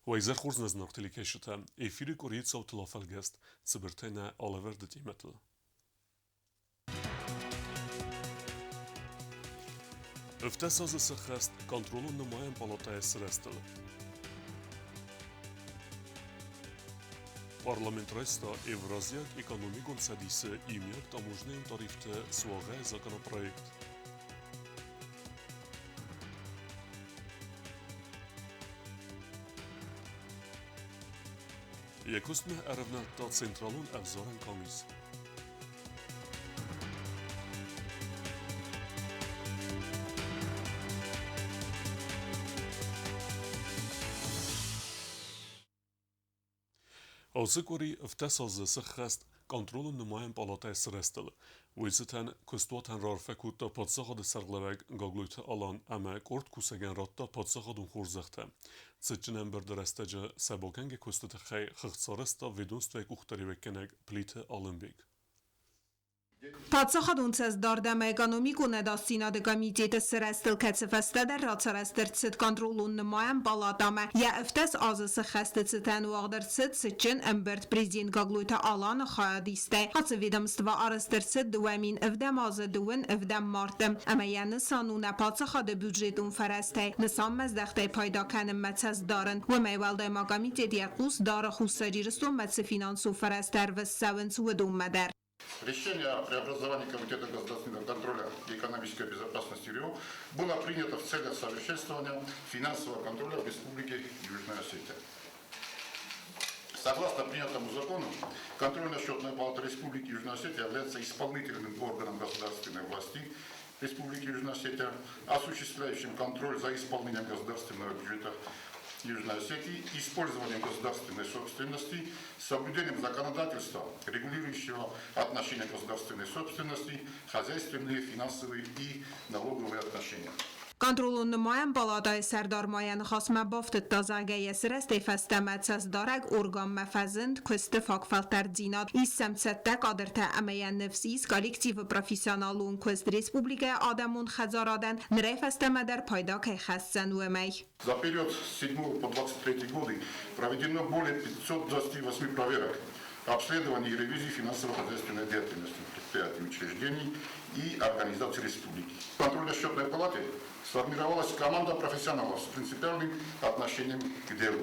Уӕ изӕр хорз нӕ зынаргъ телекӕсджытӕ! Эфиры къуырийы цаутыл афӕлгӕст цыбыртӕй нӕ алӕвӕрды темӕтыл. Ӕвддӕс азы сӕххӕст контролон нымайӕн палатӕйы сырӕзтыл. Парламент райста Евразиаг экономикон цӕдисы иумиаг таможнӕйон тарифты суагъӕйы законопроект. Йӕ куыстмӕ ӕрӕвнӕлдта Централон ӕвзарӕн къамис. Ацы къуыри ӕвддӕс азы сӕххӕст контролон нымайӕн палатӕйы сырӕзтыл. Уый цытӕн куыстуатӕн раарфӕ кодта паддзахады сӕргълӕууӕг Гаглойты Алан ӕмӕ къорд кусӕгӕн радта паддзахадон хорзӕхтӕ. Цытджын ӕмбырды рӕстӕджы сӕ бакӕнгӕ куысты тыххӕй хыгъд сарӕзта ведомствӕйы къухдариуӕггӕнӕг Плиты Алымбег. Паддзахадон цӕстдард ӕмӕ экономикон ӕдасдзинады комитеты сырӕзтыл, кӕцы фӕстӕдӕр рацарӕзт ӕрцыд контролон нымайӕн палатамӕ, йӕ 17 азы сыххӕсты цытӕн уагъд ӕрцыд цытджын ӕмбырд президент Гаглойты Аланы хайадистӕй. Ацы ведомство арӕзт ӕрцыд 2007 азы 27 марты ӕмӕ йӕ нысан у нӕ паддзахады бюджетон фӕрӕзтӕй нысанмӕздӕхтӕй пайда кӕнынмӕ цӕст дарын. Уымӕй уӕлдай ма комитет йӕ хъус дары Хуссар Ирыстонмӕ цы финансон фӕрӕзтӕ ӕрвыст цӕуынц, уыдонмӕ дӕр. Решение о преобразовании Комитета государственного контроля и экономической безопасности РИО было принято в целях совершенствования финансового контроля в Республике Южная Осетия. Согласно принятому закону, Контрольно-счетная палата Республики Южная Осетия является исполнительным органом государственной власти Республики Южная Осетия, осуществляющим контроль за исполнением государственного бюджета Южной Осетии, использованием государственной собственности, соблюдением законодательства, регулирующего отношения государственной собственности, хозяйственные, финансовые и налоговые отношения. Контролон нымайӕн палатайы сӕрдар ма йӕ ныхасмӕ бафтыдта, зӕгъгӕ, йӕ сырӕзтӕй фӕстӕмӕ цӕстдарӕг органмӕ фӕзынд куысты фаг фӕлтӕрддзинад, ис сӕм цӕттӕ кадртӕ ӕмӕ йӕ ныфс ис коллективы профессионалон куыст республикӕйы адӕмон хӕдзарадӕн нырӕй фӕстӕмӕ дӕр пайда кӕй хӕсдзӕн, уымӕй. За период с 7 по 23 годы проведено более 528 проверок, обследований и ревизий финансово-хозяйственной деятельности предприятий, учреждений и организаций республики. В контрольно-счетной палате сформировалась команда профессионалов с принципиальным отношением к делу.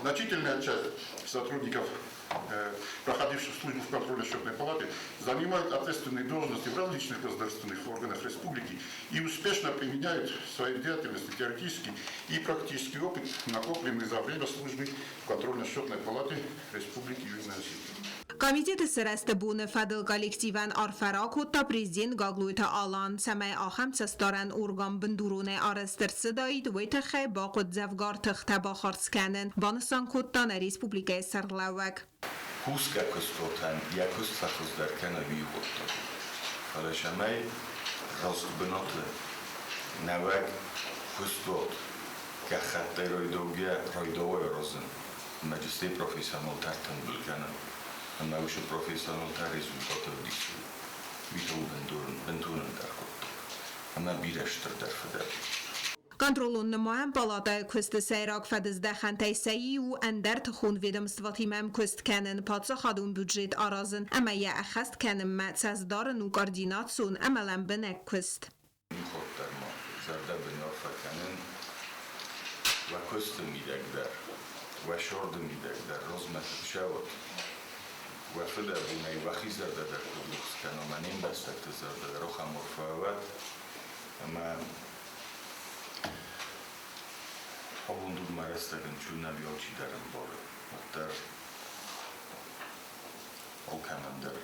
Значительная часть сотрудников, проходивших службу в контрольно-счетной палате, занимают ответственные должности в различных государственных органах республики и успешно применяют в своей деятельности теоретический и практический опыт, накопленный за время службы в контрольно-счетной палате Республики Южная Осетия. Комитеты сырӕзты боны фӕдыл коллективӕн арфӕ ракодта президент Гаглойты Алан, цӕмӕй ахӕм цӕстдарӕн орган бындуронӕй арӕзт ӕрцыдаид, уый тыххӕй бахъуыд дзӕвгар тыхтӕ бахардз кӕнын, банысан кодта нӕ республикӕйы сӕргълӕууӕг. Кусгӕ куыстуатӕн йӕ куыст фӕхуыздӕр кӕны уигъуыддаг. Фӕлӕ цӕмӕй раст бынаты нӕуӕг куыстуат гӕххӕттӕй райдаугӕ райдауай аразын, ӕмӕ профессионалтӕ ӕртымбыл кӕнын ӕмӕ уыцы профессионалтӕ результат ӕвдисой, уый та у бынтон ӕндӕр хъуыддаг ӕмӕ бирӕ стырдӕр фыдӕбон. Контролон нымайӕн палатӕйы куысты сӕйраг фӕдыздӕхӕнтӕй сӕ иу у ӕндӕр тыхон ведомствотимӕ ӕмкуыст кӕнын, паддзахадон бюджет аразын ӕмӕ йӕ ӕххӕст кӕнынмӕ цӕст дарын у координацион ӕмӕ лӕмбынӕг куыст. Иу дӕр ма зӕрдӕбын арфӕ кӕнын уӕ куысты мидӕг дӕр, уӕ сорды мидӕг дӕр размӕ куыд цӕуат, уӕ фыдӕбонӕй уӕхи зӕрдӕ дӕр куыд рухс кӕна, мӕ не мбӕстӕгты зӕрдӕ дӕр ахӕм арфӕ уӕд, ӕмӕ абон дугмӕ рӕстӕгӕн чуйнаг алчидӕр ӕмбары, уӕддӕр алкӕмӕн дӕр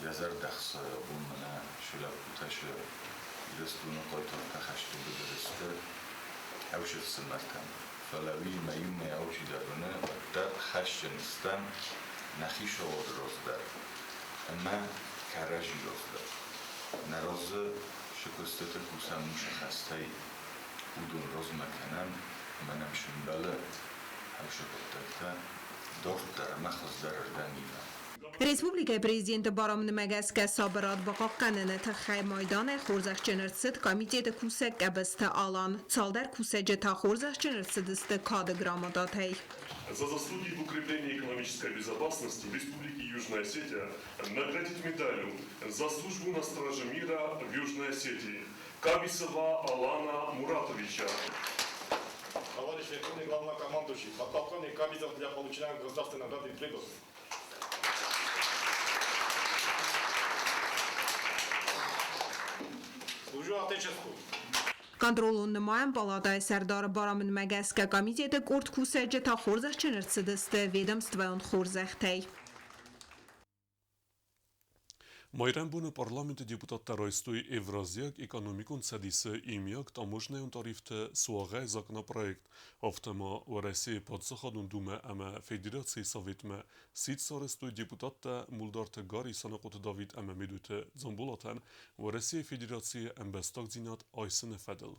йӕ зӕрдӕ хсайы абон мӕнӕ шы лӕппутӕ шы Ирыстоны хъайтартӕ хӕсты быдыры сты ӕвсы фсымӕртӕн. Фӕлӕ уыимӕ иумӕ алчидӕр уыны, уӕддӕр хӕсджын стӕм нӕхи сауады раз дӕр ӕмӕ кӕрӕдзи раз дӕр. Нӕ разы шы куыстыты кусӕм уышы хӕстӕй, уыдон размӕ кӕнӕм ӕмӕ нӕм сымбӕлы ӕвсы хъуыддӕгтӕ дарддӕр ӕмӕ хуыздӕрырдӕм ивӕм. Республикӕйы Президенты барамындмӕ гӕсгӕ сабырад бахъахъхъӕныны тыххӕй майданӕй хорзӕхджын ӕрцыд комитеты кусӕг Къӕбысты Алан, цалдӕр кусӕджы та хорзӕхджын ӕрцыдысты Кады грамотатӕй. За заслуги в укреплении экономической безопасности в Республике Южная Осетия наградить медалью «За службу на страже мира в Южной Осетии» Кабисова Алана Муратовича. Товарищ Верховный Главнокомандующий, подполковник Кабизов для получения государственной награды прибыл. Служу Отечеству! Контролон нымайӕн палатӕйы сӕрдары барамындмӕ гӕсгӕ комитеты къорд кусӕджы та хорзӕхджын ӕрцыдысты ведомствӕйон хорзӕхтӕй. Майрӕмбоны парламенты депутаттӕ райстой Евразиаг экономикон цӕдисы иумиаг таможнӕйон тарифты суагъӕйы законопроект, афтӕ ма Уӕрӕсейы Паддзахадон Думӕ ӕмӕ Федерацийы Советмӕ сидт сарӕзтой депутаттӕ Мулдарты Гарри, Санахъоты Давид ӕмӕ Медойты Дзамболатӕн Уӕрӕсейы Федерацийы ӕмбӕстагдзинад айсыны фӕдыл.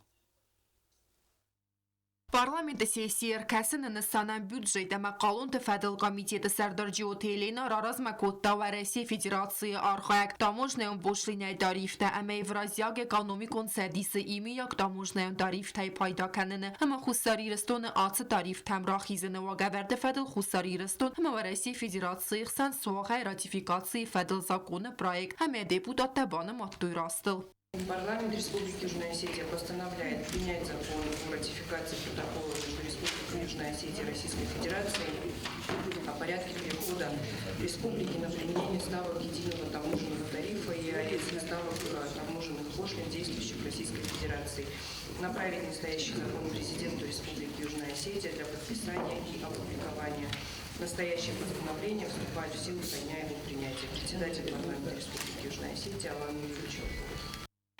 Парламенты сессийы ӕркӕсыны нысанӕн бюджет ӕмӕ хъалонты фӕдыл комитеты сӕрдар Джиоты Елена раразмӕ кодта Уӕрӕсейы Федерацийы архайӕг таможнӕйон пошлинӕйы тарифтӕ ӕмӕ Евразиаг экономикон цӕдисы иумиаг таможнӕйон тарифтӕй пайда кӕныны ӕмӕ Хуссар Ирыстоны ацы тарифтӕм рахизыны уагӕвӕрды фӕдыл Хуссар Ирыстон ӕмӕ Уӕрӕсейы Федерацийы хсӕн суагъӕй ратификацийы фӕдыл законы проект ӕмӕ депутаттӕ банымадтой растыл. Парламент Республики Южная Осетия постановляет принять закон о ратификации протокола между Республикой Южная Осетия и Российской Федерацией о порядке перехода республики на применение ставок единого таможенного тарифа и АЭС и ставок таможенных пошлин, действующих в Российской Федерации. Направить настоящий закон президенту Республики Южная Осетия для подписания и опубликования. Настоящее постановление вступает в силу со дня его принятия. Председатель парламента Республики Южная Осетия Алан Юрьевич.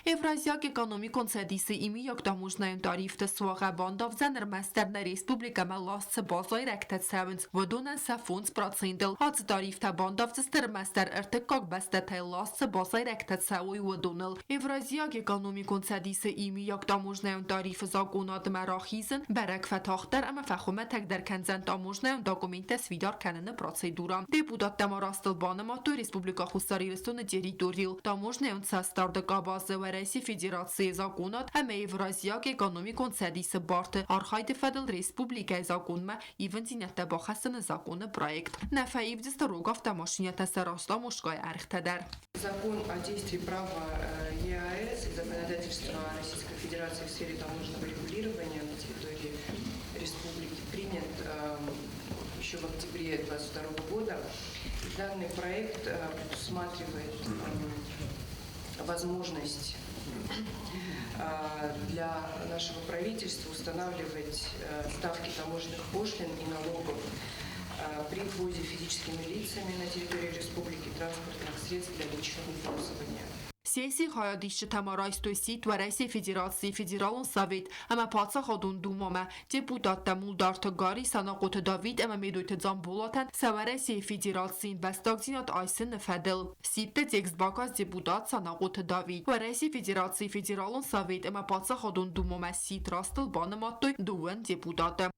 Евразиаг экономикон цӕдисы иумиаг таможнӕйон тарифты суагъӕ бандавдзӕн ӕрмӕстдӕр нӕ республикӕмӕ ласт цы базайрӕгтӕ цӕуынц, уыдонӕн сӕ 5 процентыл. Ацы тарифтӕ бандавдзысты ӕрмӕстдӕр ӕртыккаг бӕстӕтӕй ласт цы базайрӕгтӕ цӕуой, уыдоныл. Евразиаг экономикон цӕдисы иумиаг таможнӕйон тарифы закъонадмӕ рахизын бӕрӕг фӕтагъддӕр ӕмӕ фӕхуымӕтӕгдӕр кӕндзӕн таможнӕйон документтӕ сфидар кӕныны процедурӕ. Депутаттӕ ма растыл банымадтой Республикӕ Хуссар Ирыстоны территорийыл таможнӕйон цӕстдарды къабазы Уӕрӕсейы Федерацийы закъонад ӕмӕ Евразиаг экономикон цӕдисы барты архайды фӕдыл республикӕйы закъонмӕ ивындзинӕдтӕ бахӕссыны законы проект. Нӕ фӕивдзысты рог автомашинӕтӕ сӕ растаможкӕйы ӕргътӕ дӕр. Закон о действии права ЕАЭС и законодательства Российской Федерации в сфере таможенного регулирования на территории республики принят еще в октябре 2022 года. И данный проект предусматривает возможность для нашего правительства устанавливать ставки таможенных пошлин и налогов при ввозе физическими лицами на территорию республики транспортных средств для личного пользования. Сессийы хайадисджытӕ ма райстой сидт Уӕрӕсейы Федерацийы Федералон Совет ӕмӕ Паддзахадон Думӕмӕ депутаттӕ Мулдарты Гарри, Санахъоты Давид ӕмӕ Медойты Дзамболатӕн сӕ Уӕрӕсейы Федерацийы ӕмбӕстагдзинад айсыны фӕдыл. Сидты текст бакаст депутат Санахъоты Давид. Уӕрӕсейы Федерацийы Федералон Совет ӕмӕ Паддзахадон Думӕмӕ сидт растыл банымадтой дыууын депутаты.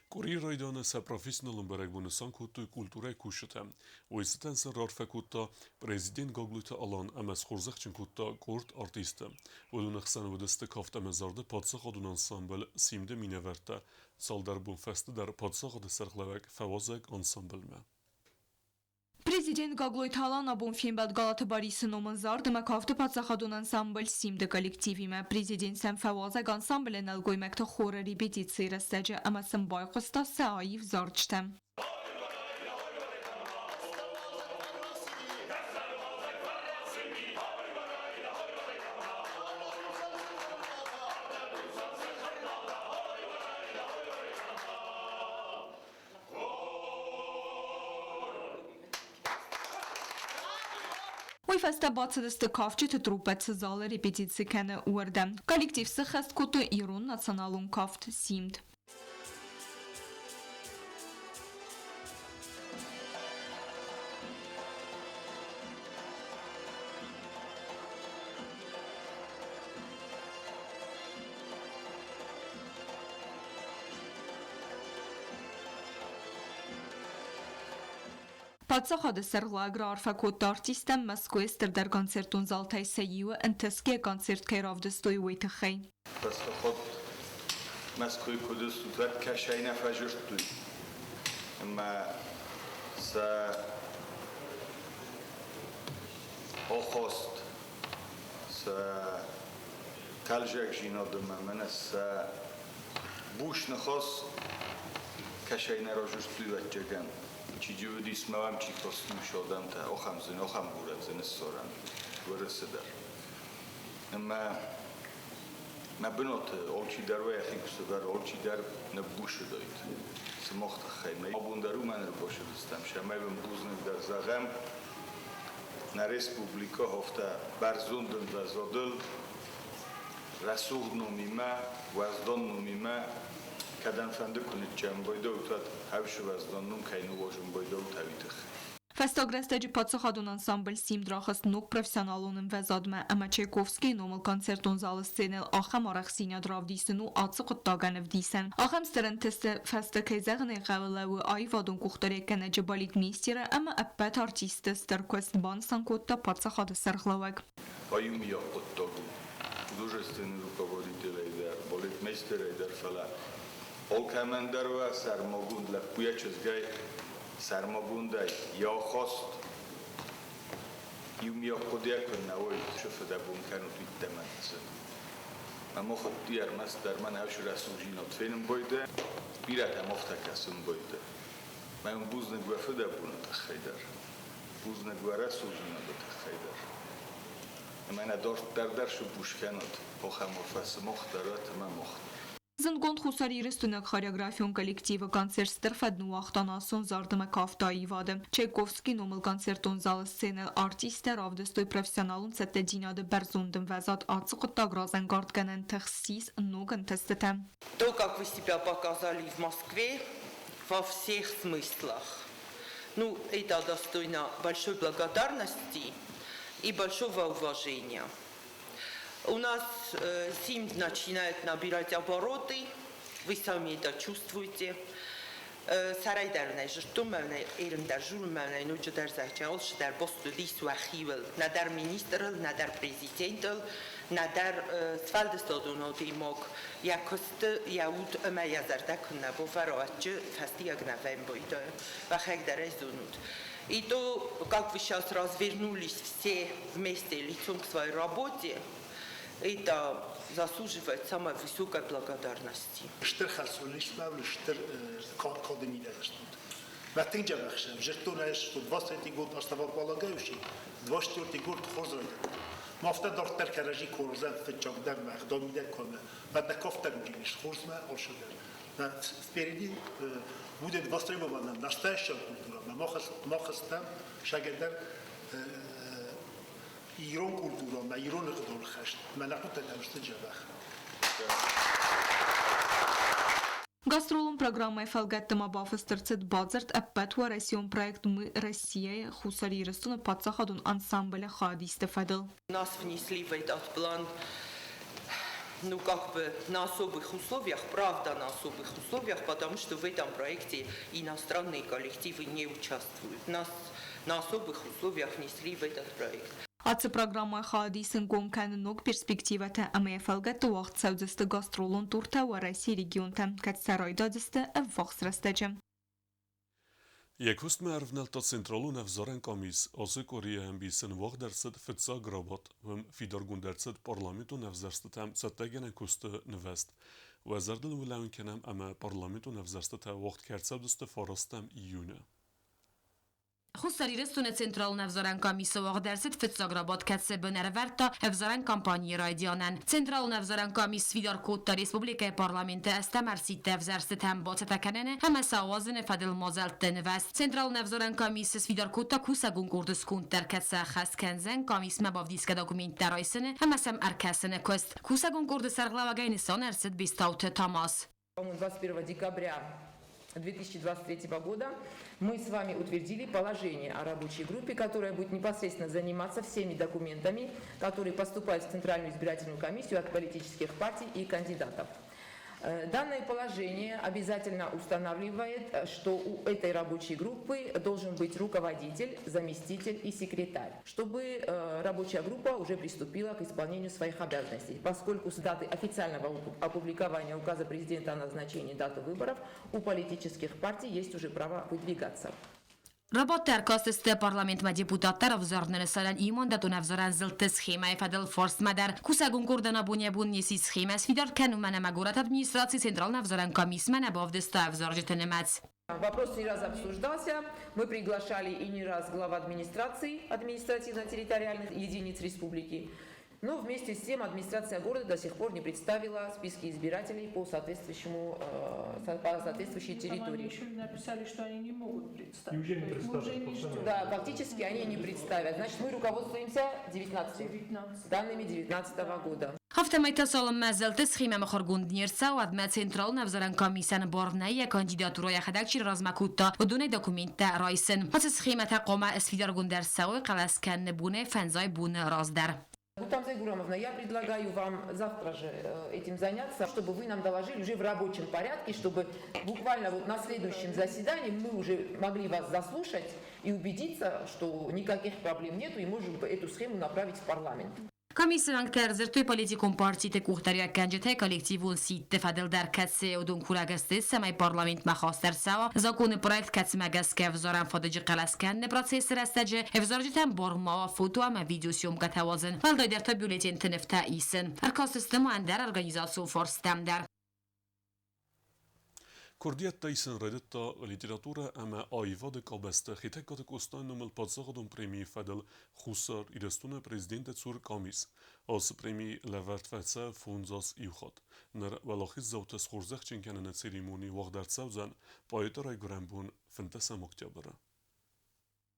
Къуырийы райдианы сӕ профессионалон бӕрӕгбон нысан кодтой культурӕйы кусджытӕ. Уый цытӕн сын раарфӕ кодта президент Гаглойты Алан ӕмӕ схорзӕхджын кодта къорд артисты. Уыдоны хсӕн уыдысты кафт ӕмӕ зарды паддзахадон ансамбль «Симд-ы» минӕвӕрттӕ. Цалдӕр бон фӕстӕдӕр паддзахады сӕргълӕууӕг фӕуазӕг ансамблмӕ. Президент Гаглойты Алан абон фембӕлд Галаты Барисы номыл зард ӕмӕ кафты паддзахадон ансамбль «Симд-ы» коллективимӕ. Президент сӕм фӕуазӕг ансамблы нӕлгоймӕгты хоры репетицийы рӕстӕджы ӕмӕ сын байхъуыста сӕ аив зарджытӕм. Уый фӕстӕ бацыдысты кафджыты труппӕты залы репетици кӕны, уырдӕм. Коллектив сыххӕст кодтой ирон националон кафт «Симд». Паддзахады сӕргълӕууӕг раарфӕ кодта артисттӕн Мӕскуыйы стырдӕр концертон залтӕй сӕ иуы ӕнтысгӕ концерт кӕй равдыстой, уый тыххӕй. Фӕстӕхуд Мӕскуыйы куыд уӕд кӕсӕй нӕ фӕзырдтой. Ӕмӕ сӕ ахаст, сӕ хъӕлзӕгдзинадмӕ мӕнӕ сӕ буц ныхас кӕсӕй нӕ разырдтой, ӕвӕццӕгӕн. Чи уыдис мӕм, чи костюм адӕмтӕ, ахӕм зын, ахӕм горӕт зын ссарӕн Уӕрӕсе дӕр. Ӕмӕ мӕ бынаты алчидӕр уӕхи куы сӕвӕра, алчидӕр ныббусыдаид сымах тыххӕй. Мӕ абон дӕр уымӕн ӕрбацыдыстӕм, цӕмӕй уын бузныг дӕр зӕгъӕм, нӕ республикӕ афтӕ бӕрзонд ӕмвӕзадыл, рӕсугъд номимӕ, уӕздан номимӕ кӕдӕмфӕнды куы ныччӕмбойдӕут, уӕд хӕвсы уӕздан ном кӕй ныуазын байдӕут, уый тыххӕй. Фӕстаг рӕстӕджы паддзахадон ансамбль «Симд» рахызт ног профессионалон ӕмвӕзадмӕ ӕмӕ Чайковскийы номыл концертон залы сценӕйыл ахӕм арӕхстдзинад равдисын у ацы хъуыддагӕн ӕвдисӕн. Ахӕм стыр ӕнтысты фӕстӕ, кӕй зӕгъын ӕй хъӕуы, лӕууы аивадон къухдариуӕггӕнӕджы балетмейстеры ӕмӕ ӕппӕт артистты стыр куыст, банысан кодта паддзахады сӕргълӕууӕг. Иумиаг хъуыддаг у художественный руководителӕй дӕр, балетмейстерӕй дӕр, фӕлӕ алкӕмӕн дӕр уа сӕрмагонд лӕппуйӕ чызгӕй сӕрмагондӕй йӕ ахаст иумиаг хъуыдыйӕ куыннӕ уой, цы фыдӕбон кӕнут иттӕмӕ цы. Ӕмӕ хуыдти ӕрмӕстдӕр мӕн ӕвсы рӕсугъдзинад фенын бойдӕ, бирӕтӕм афтӕ кӕсын бойдӕ. Мӕ уын бузныг уӕ фыдӕбоны тыххӕй дӕр, бузныг уӕ рӕсугъдзинады тыххӕй дӕр. Ӕмӕ нӕ дарддӕр дӕр сыбус кӕнут, ахӕм арфӕ сымах дӕр уӕт ӕмӕ мах дӕр. Зындгонд хуссарирыстойнаг хореографион коллективы концерт стыр фӕд ныууагъта национ зард ӕмӕ кафты аивады. Чайковскийы номыл концертон залы сценӕйыл артисттӕ равдыстой профессионалон цӕттӕдзинады бӕрзонд ӕмвӕзад. Ацы хъуыддаг разӕнгардгӕнӕн тых ссис ног ӕнтыстытӕ. То, как вы себя показали в Москве, во всех смыслах, ну, это достойно большой благодарности и большого уважения. У нас Симд начинает набирать обороты, вы сами это чувствуете. Сӕрӕй дӕр нӕ зыдтон, мӕнӕ ерын дӕр зонын, мӕнӕ ноджыдӕр зӕгъджын, алцыдӕр баст уыдис уӕхиуыл, нӕдӕр министрыл, нӕдӕр президентыл, нӕдӕр сфӕлдыстадон адӕймаг йӕ куысты йӕ уд ӕмӕ йӕ зӕрдӕ куыннӕ бавӕра, уӕдчы фӕстиаг нӕ вӕййы, уӕхӕг дӕр ӕй зонут. И то, как вы сейчас развернулись все вместе лицом к своей работе, это заслуживает самой высокой благодарности. Стыр хӕсулистмӕ стыр кады мидӕг стут. Мӕ тынг дзӕбӕх сӕм зыдтон ӕз, что 23 год основополагающий, 24 год хорз райдыдта. Ма афтӕ дарддӕр кӕрӕдзи корзӕн фыццагдӕр мӕ ӕгъдау мидӕг кӕны. Мӕ нӕ кафтӕр уыдис хорзмӕ алцыдӕр. Впереди будет востребована настоящая культура. Мах стӕм сагӕдӕр ирон культурӕмӕ, ирон ӕгъдауыл хӕст. Мӕнӕ хъуыддӕгтӕ сты дзӕбӕх. Гастролон программӕйы фӕлгӕтты ма бафыст ӕрцыд бадзырд ӕппӕтуӕрӕсеон проект «Мы Россия-йы Хуссар Ирыстоны паддзахадон ансамблы хайадисты фӕдыл. Нас внесли в этот план, ну, как бы на особых условиях, правда, на особых условиях, потому что в этом проекте иностранные коллективы не участвуют. Нас на особых условиях внесли в этот проект. Ацы программӕйы хайадисын гом кӕны ног перспективӕтӕ ӕмӕ йӕ фӕлгӕтты уагъд цӕудзысты гастролон туртӕ Уӕрӕсейы регионтӕм, кӕд сӕ райдайдзысты ӕввахс рӕстӕджы. Йӕ куыстмӕ ӕрывнӕлдта Централон ӕвзарӕн къамис. Ацы къуырийы ӕмбисӕн уагъд ӕрцыд фыццаг рабадт. Уым фидаргонд ӕрцыд парламентон ӕвзӕрстытӕм цӕттӕгӕнӕн куысты нывӕзт. Уӕ зӕрдыл уылӕуын кӕнӕм ӕмӕ парламентон ӕвзӕрстытӕ уагъд кӕй ӕрцӕудзысты 9 июны. Хуссар Ирыстоны Централон ӕвзарӕн къамисы уагъд ӕрцыд фыццаг рабадт, кӕцы бын ӕрӕвӕрдта ӕвзарӕн кампанийы райдианӕн. Централон ӕвзарӕн къамис сфидар кодта республикӕйы парламенты ӕстӕм ӕрсидты ӕвзӕрстытӕм бацӕттӕ кӕныны ӕмӕ сӕ ауадзыны фӕдыл мадзӕлтты нывӕзт. Централон ӕвзарӕн къамис сфидар кодта кусӕгон къорды сконд дӕр, кӕцы ӕххӕст кӕндзӕн къамисмӕ бавдисгӕ документтӕ райсыны ӕмӕ сӕм ӕркӕсыны куыст. Кусӕгон къорды сӕргълӕууӕгӕй нысан ӕрцыд Бестауты Тамаз. 21 декабря 2023 года мы с вами утвердили положение о рабочей группе, которая будет непосредственно заниматься всеми документами, которые поступают в Центральную избирательную комиссию от политических партий и кандидатов. Данное положение обязательно устанавливает, что у этой рабочей группы должен быть руководитель, заместитель и секретарь, чтобы рабочая группа уже приступила к исполнению своих обязанностей, поскольку с даты официального опубликования указа президента о назначении даты выборов у политических партий есть уже право выдвигаться. Рабадты ӕркастысты парламентмӕ депутаттӕ равзарыны нысанӕн иумандатон ӕвзарӕн зылдты схемӕйы фӕдыл фарстмӕ дӕр. Кусӕгон къордӕн абонӕй-бон неси схемӕ сфидар кӕнынмӕ ӕмӕ горӕты администрацийы централон ӕвзарӕн комиссмӕ нӕ бавдыста ӕвзарджыты нымӕц. Вопрос не раз обсуждался. Мы приглашали и не раз глав администрации административно-территориальных единиц республики. Но вместе с тем администрация города до сих пор не представила списки избирателей по соответствующей территории. Они еще не написали, что они не могут представить. Неужели не представят? Да, фактически они не представят. Значит, мы руководствуемся 19 данными 2019 года. Афтӕмӕй та цалынмӕ зылдты схемӕ мыхуыргонд не рцӕуа, уӕдмӕ Централон ӕвзарӕн комиссӕн бар нӕй йӕ кандидатурӕ йӕхӕдӕг чи размӕ кодта, уыдонӕй документтӕ райсын. Ацы схемӕтӕ хъуамӕ сфидаргонд ӕрцӕуой хъӕлӕс кӕныны бонӕй фӕндзай боны раздӕр. Гутамза Гурамовна, я предлагаю вам завтра же этим заняться, чтобы вы нам доложили уже в рабочем порядке, чтобы буквально вот на следующем заседании мы уже могли вас заслушать и убедиться, что никаких проблем нету и можем эту схему направить в парламент. Комиссы уӕнгтӕ ӕрдзырдтой политикон партиты къухдариуӕггӕнджытӕй коллективон сидты фӕдыл дӕр, кӕцы уыдон курӕг сты, цӕмӕй парламентмӕ хаст ӕрцӕуа законы проект, кӕцымӕ гӕсгӕ ӕвзарӕн фадыджы хъӕлӕс кӕныны процессы рӕстӕджы ӕвзарджытӕн бар ма уа фото ӕмӕ видеосъемкӕтӕ уадзын, уӕлдайдӕр та бюллетенты нывтӕ исын. Ӕркастысты ма ӕндӕр организацион фарсттӕм дӕр. Курдиӕттӕ исын райдыдта литературӕ ӕмӕ аивады къабӕзты Хетӕгкаты Къостайы номыл паддзахадон премийы фӕдыл Хуссар Ирыстоны президенты цур къамис. Ацы преми лӕвӕрд фӕцӕуы фондз аз иу хатт. Ныр уӕлахиздзауты схорзӕхджын кӕныны церемони уагъд ӕрцӕудзӕн поэты райгуырӕн бон 15 октябры.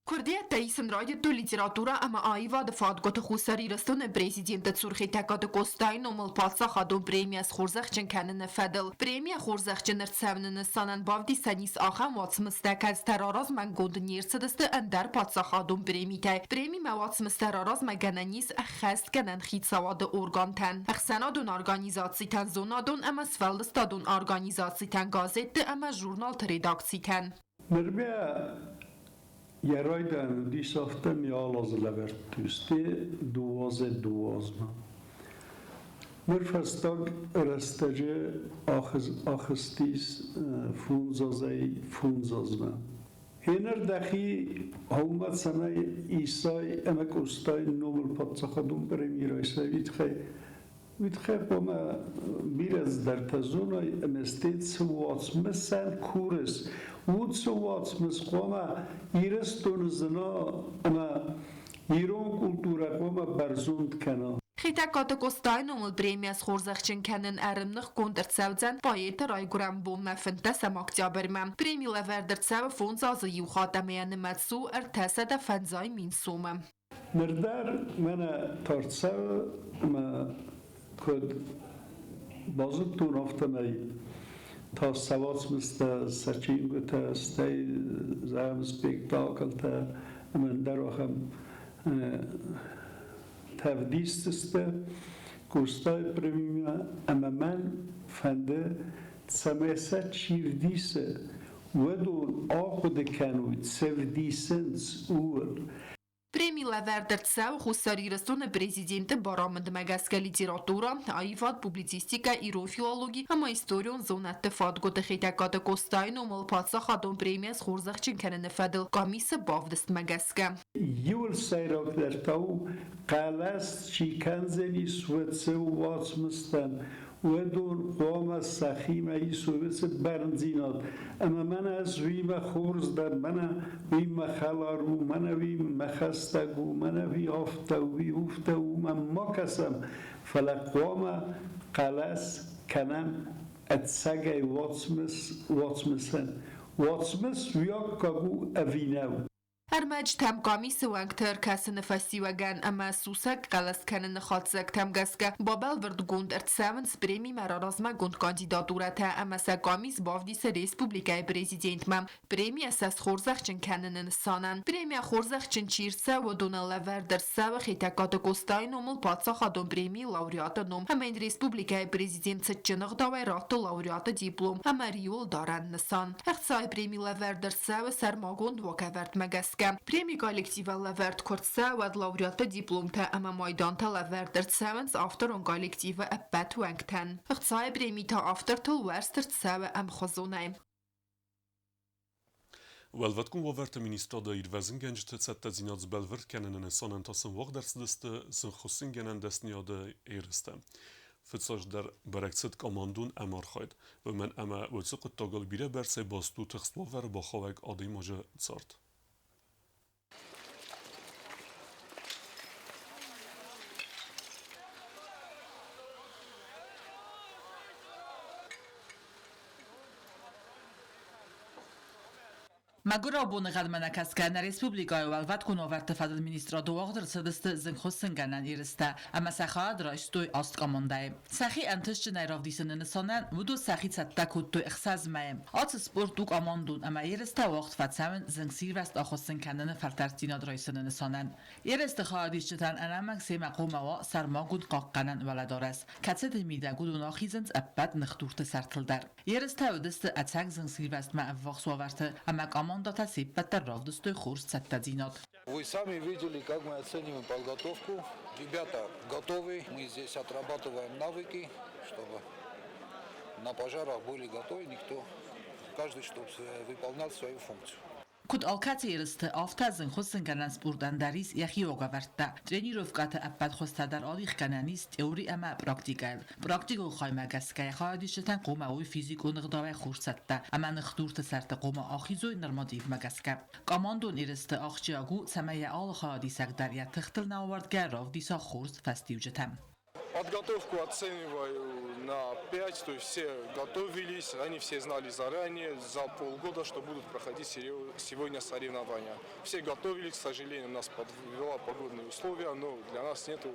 Куырдиӕттӕ исын райдыдтой литературӕ ӕмӕ аивады фадгуыты Хуссар Ирыстоны президенты цур Хетӕгкаты Къостайы номыл паддзахадон премийӕ схорзӕхджын кӕныны фӕдыл. Премийӕ хорзӕхджын ӕрцӕуыны нысанӕн бавдисӕн ис ахӕм уацмыстӕ, кӕцытӕ раразмӕгонд не рцыдысты ӕндӕр паддзахадон премитӕй. Премимӕ уацмыстӕ раразмӕгӕнӕн ис ӕххӕстгӕнӕн хицауады органтӕн, ӕхсӕнадон организацитӕн, зонадон ӕмӕ сфӕлдыстадон организацитӕн, газетты ӕмӕ журналты редакцитӕн. Нырмӕ йӕ райдайӕн уыдис афтӕ, ме алы азы лӕвӕрдтой дыууадзӕ дыууадзмӕ. Ныр фӕстаг рӕстӕджы ахызтис фондз азӕй фондз азмӕ. Гъеныр дӕхи хъӕумӕ цӕмӕй исай ӕмӕ Къостайы номыл паддзахадон преми райсай, уый тыххӕй Уый тыххӕй хъуамӕ бирӕ цыдӕртӕ зоной ӕмӕ стӕй цы уацмысӕн курыс, уыцы уацмыс хъуамӕ Ирыстоны зына ӕмӕ ирон культурӕ хъуамӕ бӕрзонд кӕна. Хетӕгкаты Къостайы номыл премийӕ схорзӕхджын кӕнын ӕрымныхгонд ӕрцӕудзӕн поэты райгуырӕн бонмӕ 15 октябрьмӕ. Преми лӕвӕрд ӕрцӕуы фондз азы иу хатт ӕмӕ йӕ нымӕц у 350 000 сомы. Ныр дӕр мӕнӕ Тарцӕуы ӕмӕ куыд базыдтон, афтӕмӕй та сӕ уацмыстӕ, сӕ чингуытӕ, стӕй зӕгъӕм спектаклтӕ ӕмӕ ӕндӕр ахӕм тӕвдисдзысты Къостайы премимӕ ӕмӕ мӕн фӕнды, цӕмӕй сӕ чи вдисы, уыдон ахъуыды кӕной, цы вдисынц, ууыл. Преми лӕвӕрд ӕрцӕуы Хуссар Ирыстоны президенты барамындмӕ гӕсгӕ литературӕ, аивад, публицистикӕ, ирон филологи ӕмӕ историон зонӕдты фадгуыты Хетӕгкаты Къостайы номыл паддзахадон премийӕ схорзӕхджын кӕныны фӕдыл къамисы бавдыстмӕ гӕсгӕ. Иуыл сӕйрагдӕр та у, хъӕлӕс чи кӕндзӕнис, уыцы уацмыстӕн уыдон хъуамӕ сӕхимӕ исой уыцы бӕрндзинад, ӕмӕ мӕнӕ ӕз уыимӕ хорз дӕн, мӕнӕ уый мӕ хӕлар у, мӕнӕ уый мӕ хӕстӕг у, мӕнӕ уый афтӕ у, уый уфтӕ у, уымӕ ма кӕсӕм, фӕлӕ хъуамӕ хъӕлӕс кӕнӕм ӕцӕгӕй уацмыс уацмысӕн. Уацмыс уый аккаг у ӕви нӕу? Ӕрмӕджытӕм къамисы уӕнгты ӕркӕсыны фӕстиуӕгӕн ӕмӕ сусӕг хъӕлӕс кӕныны хатдзӕгтӕм гӕсгӕ бабӕлвырдгонд ӕрцӕуынц премимӕ раразмӕгонд кандидатурӕтӕ ӕмӕ сӕ къамис бавдисы республикӕйы президентмӕ. Премийӕ сӕ схорзӕхджын кӕныны нысанӕн. Премийӕ хорзӕхджын чи рцӕуы, уыдонӕн лӕвӕрд ӕрцӕуы Хетӕгкаты Къостайы номыл паддзахадон премийы лауреаты ном ӕмӕ йын республикӕйы президент цытджын ӕгъдауӕй радты лауреаты диплом ӕмӕ риуыл дарӕн нысан. Ӕхцайы преми лӕвӕрд ӕрцӕуы сӕрмагонд уагӕвӕрдмӕ гӕсгӕ. Преми коллективӕн лӕвӕрд куы рцӕуы, уӕд лауреатты дипломтӕ ӕмӕ майдантӕ лӕвӕрд ӕрцӕуынц авторон коллективы ӕппӕт уӕнгтӕн. Ӕхцайы преми та автортыл уӕрст ӕрцӕуы ӕмхуызонӕй. Уӕлвӕткон уавӕрты министрады ирвӕзынгӕнджыты цӕттӕдзинад сбӕлвырд кӕныны нысанӕн та сын уагъд ӕрцыдысты зынгхуыссынгӕнӕн дӕсныйады ерыстӕ. Фыццаджыдӕр бӕрӕг цыд командон ӕмархайд, уымӕн ӕмӕ уыцы хъуыддагыл бирӕ бӕрцӕй баст у тыхст уавӕры бахауӕг адӕймаджы цард. Мӕгуырау боныгъӕдмӕ нӕ кӕсгӕ, нӕ республикӕйы Уӕлвӕткон уавӕрты фӕдыл министрады уагъд ӕрцыдысты зынгхуыссынгӕнӕн ерыстӕ ӕмӕ сӕ хайад райстой аст командӕйы. Сӕхи ӕнтыстджынӕй равдисыны нысанӕн уыдон сӕхи цӕттӕ кодтой ӕхсӕз мӕйы. Ацы спорт у командон ӕмӕ ерыстӕ уагъд фӕцӕуын зынгсирвӕзт ахуыссын кӕныны фӕлтӕрддзинад райсыны нысанӕн. Ерысты хайадисджытӕн ӕнӕмӕнг семӕ хъуамӕ уа сӕрмагонд хъахъхъӕнӕн уӕлӕдарӕс, кӕцыты мидӕг уыдон ахизынц ӕппӕт ныхдурты сӕртыл дӕр. Ерыстӕ уыдысты ӕцӕг зынгсирвӕзтмӕ ӕввахс уавӕрты ӕмӕ командӕтӕ се ппӕт дӕр равдыстой хорз цӕттӕдзинад. Вы сами видели, как мы оцениваем подготовку. Ребята готовы. Мы здесь отрабатываем навыки, чтобы на пожарах были готовы никто, каждый, чтобы выполнял свою функцию. Куыд алкӕцы ерысты, афтӕ зынгхуыссынгӕнӕн спортӕн дӕр ис йӕхи уагӕвӕрдтӕ. Тренировкӕты ӕппӕт хуызтӕ дӕр адих кӕнӕн ис теори ӕмӕ практикӕйыл. Практикон хаймӕ гӕсгӕ хайадисджытӕн хъуамӕ уой физикон ӕгъдауӕй хорз цӕттӕ ӕмӕ ныхдурты сӕрты хъуамӕ ахизой нормативмӕ гӕсгӕ. Командон ерысты ахсджиаг у, цӕмӕй йӕ алы хайадисӕг дӕр йӕ тыхтыл нӕ ауӕрдгӕ равдиса хорз фӕстиуджытӕ. Подготовку оцениваю на 5, то есть все готовились, они все знали заранее, за полгода, что будут проходить сегодня соревнования. Все готовились, к сожалению, нас подвела погодные условия, но для нас нету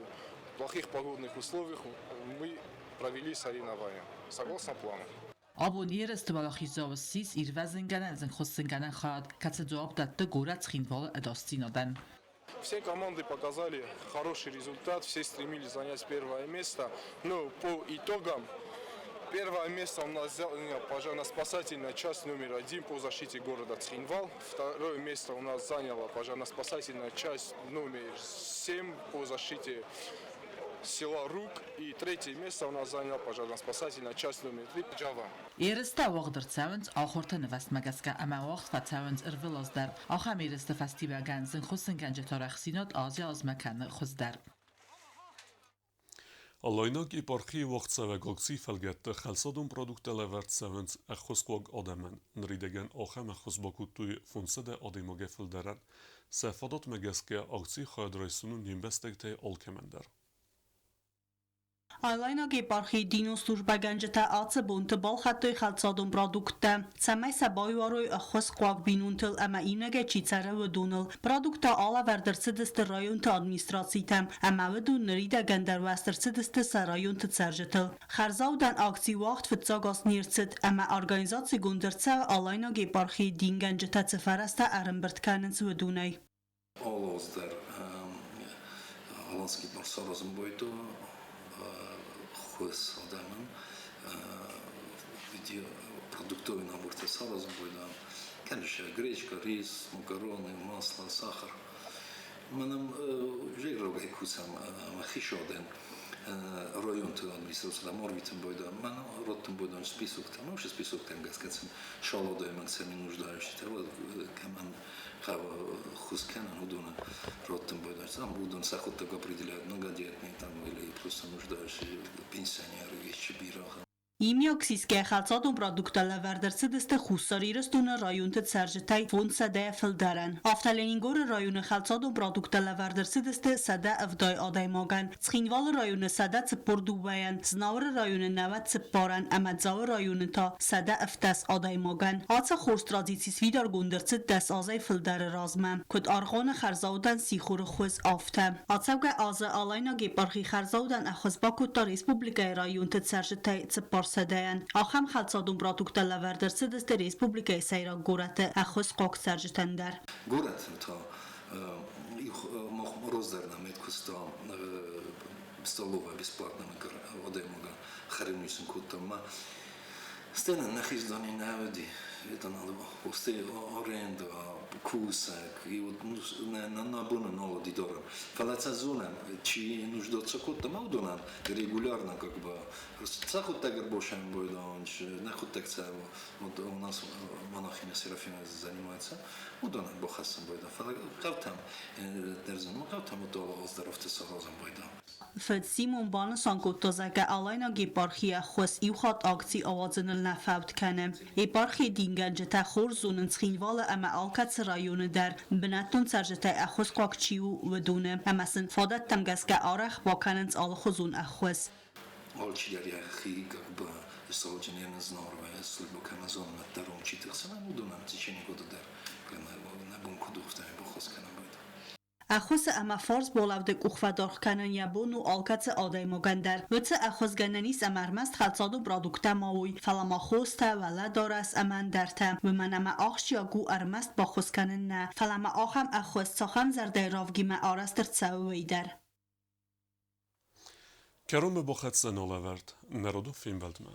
плохих погодных условий, мы провели соревнования согласно плану. Абон ерысты уӕлахиздзау ссис ирвӕзынгӕнӕн зынгхуыссынгӕнӕн хайад, кӕцы дзуапп дӕтты горӕт Цхинвалы ӕдасдзинадӕн. Все команды показали хороший результат, все стремились занять первое место. Но по итогам первое место у нас заняла пожарно-спасательная часть номер 1 по защите города Цхинвал. Второе место у нас заняла пожарно-спасательная часть номер 7 по защите села Рук. И третье место у нас заняла пожарно-спасательная часть номер 3 Джава. Ерыстӕ уагъд ӕрцӕуынц ахуырты нывӕзтмӕ гӕсгӕ ӕмӕ уагъд фӕцӕуынц ӕрвылаз дӕр. Ахӕм ерысты фӕстиуӕгӕн зынгхуыссынгӕнджыты арӕхстдзинад азӕй-азмӕ кӕны хуыздӕр. Алайнаг епархийы уагъдцӕуӕг акцийы фӕлгӕтты хӕлцадон продукттӕ лӕвӕрд цӕуынц ӕххуысхъуаг адӕмӕн. Ныридӕгӕн ахӕм ӕххуыс бакодтой 500 адӕймагӕй фылдӕрӕн. Сӕ фадатмӕ гӕсгӕ акцийы хайад райсын у не мбӕстӕгтӕй алкӕмӕн дӕр. Алайнаг епархийы динон службӕгӕнджытӕ ацы бонты балхӕдтой хӕлцадон продукттӕ, цӕмӕй сӕ байуарой ӕххуысхъуаг бинонтыл ӕмӕ иунӕгӕй чи цӕры, уыдоныл. Продукттӕ алӕвӕрд ӕрцыдысты районты администрацитӕм ӕмӕ уыдон ныридӕгӕн дӕр уӕзт ӕрцыдысты сӕ районты цӕрджытыл. Хӕрзаудӕн акци уагъд фыццаг аз не рцыд ӕмӕ организацигонд ӕрцӕуы Алайнаг епархийы дингӕнджытӕ цы фӕрӕзтӕ ӕрӕмбырд кӕнынц, уыдонӕй. Алы аз дӕр Аланский двор саразын байдыдта ӕххуыс адӕмӕн, продуктовый набортӕ саразын байдыдта. Конечно, гречка, рис, макароны, масло, сахар. Мӕнӕн зӕгъгӕ кусӕм хицауадӕн районты администрацийӕ арвитын байдыдта. Мӕн раттын байдыдта списоктӕ, ну, списоктӕм гӕсгӕ сын шаладӕймаг цӕмӕй нуждающийтӕ, кӕмӕн хъӕуы ӕххуыс кӕнын, уыдоны раттын байдыдта. Там уыдон сӕхуыдтӕг определяют многодетные там или просто нуждающие пенсионеры, есть бирӕ. Иумиаг сисгӕ хӕлцадон продукттӕ лӕвӕрд ӕрцыдысты Хуссар Ирыстоны районты цӕрджытӕй 500-ӕй фылдӕрӕн. Афтӕ Ленингоры районы хӕлцадон продукттӕ лӕвӕрд ӕрцыдысты 170 адӕймагӕн, Цхинвалы районы 142-йӕн, Знауыры районы 94-ӕн ӕмӕ Дзауы районы та 117 адӕймагӕн. Ацы хорз традици сфидаргонд ӕрцыд 10 азӕй фылдӕры размӕ, куыд аргъуаны хӕрзаудӕн сихоры хуыз, афтӕ. Ацӕугӕ азы Алайнаг епархи хӕрзаудӕн ӕххуыс бакодта республикӕйы районты цӕрджытӕй 400-ӕн. Ахӕм хӕлцадон продукттӕ лӕвӕрд ӕрцыдысты республикӕйы сӕйраг горӕты ӕххуысхъуаг цӕрджытӕн дӕр. Горӕты та раздӕр нӕм куыста столовая бесплатно адӕймагӕн хӕрын исын кодтам. Ма стӕй нын нӕхи здани нӕ уыди. Это надо стӕй аренда, кусӕг, и вот нӕ боны нал уыди дарӕн. Фӕлӕ цӕ зонӕм, чи нуждаться кодта, ма уыдонӕн регулярно как бы цӕхуыдтӕг ӕрбосӕн бойдон, нӕхуыдтӕг цӕ вот у нас монахиня Серафима занимается, уыдонӕн бахӕссын бойда. Фӕлӕ хъӕутӕм дӕр зон, хъӕутӕм вот оздоровты саразын бойда. Фыд Симон банысан кодта, зӕгъгӕ, Алайнаг епархийы ӕххуыс иу хатт акци ауадзыныл нӕ фӕуд кӕны. Епархийы дингӕнджытӕ хорз зонынц Цхинвалы ӕмӕ алкӕцы районы дӕр бынӕттон цӕрджытӕй ӕххуысхъуаг чи у, уыдоны, ӕмӕ сын фадӕттӕм гӕсгӕ арӕх бакӕнынц алыхуызон ӕххуыс. Алчидӕр йӕхи как бы сауджын йӕ нызнаурвӕ служба кӕнӕ зонынад дӕр уым чи тыхсы, уыдонӕн в течение года дӕр нӕ бон куыд у, афтӕ баххуыс кӕнӕм. Ӕххуысы ӕмӕ фарс балӕуды къухфӕдаргъ кӕнын йӕ бон у алкӕцы адӕймагӕн дӕр. Уыцы ӕххуысгӕнӕн ис ӕмӕ ӕрмӕст хӕлцадон продукттӕ ма уой, фӕлӕ ма хостӕ, уӕлӕдарӕс ӕмӕ ӕндӕртӕ. Уымӕн ӕмӕ ахсджиаг у ӕрмӕст баххуыс кӕнын нӕ, фӕлӕ ма ахӕм ӕххуыс цахӕм зӕрдӕйы равгимӕ арӕзт ӕрцӕуы, уый дӕр. Кӕронмӕ бахӕццӕ нолӕвӕрд народон фембӕлдмӕ.